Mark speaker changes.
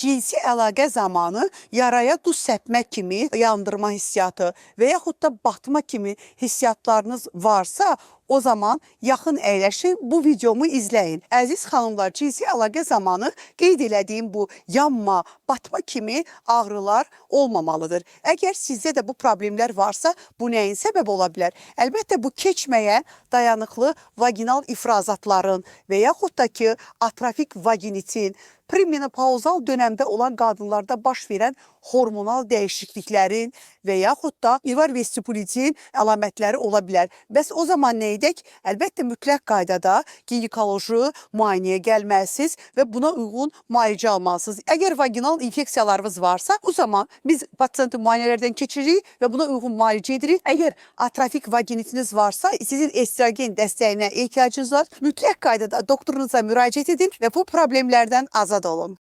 Speaker 1: Cinsi əlaqə zamanı yaraya duz səpmə kimi yandırma hissiyatı və yaxud da batma kimi hissiyatlarınız varsa, o zaman yaxın əyləşin, bu videomu izləyin. Əziz xanımlar, cinsi əlaqə zamanı qeyd elədiyim bu yanma, batma kimi ağrılar olmamalıdır. Əgər sizdə də bu problemlər varsa, bu nəyin səbəbi ola bilər? Əlbəttə bu keçməyən dayanıqlı vaginal ifrazatların və yaxud da ki, atrofik vaginitin, premenopauzal dönəmdə olan qadınlarda baş verən hormonal dəyişikliklərin və yaxud da ivar vestibulitin əlamətləri ola bilər. Bəs o zaman nə edək? Əlbəttə mütləq qaydada ginekoloji müayinəyə gəlməlisiniz və buna uyğun müalicə almalısınız. Əgər vaginal infeksiyalarınız varsa, o zaman biz pasiyenti müayinələrdən keçiririk və buna uyğun müalicə edirik. Əgər atrofik vaginitiniz varsa, sizin estrogen dəstəyinə ehtiyacınız var. Mütləq qaydada doktorunuza müraciət edin və bu problemlərdən azad olun.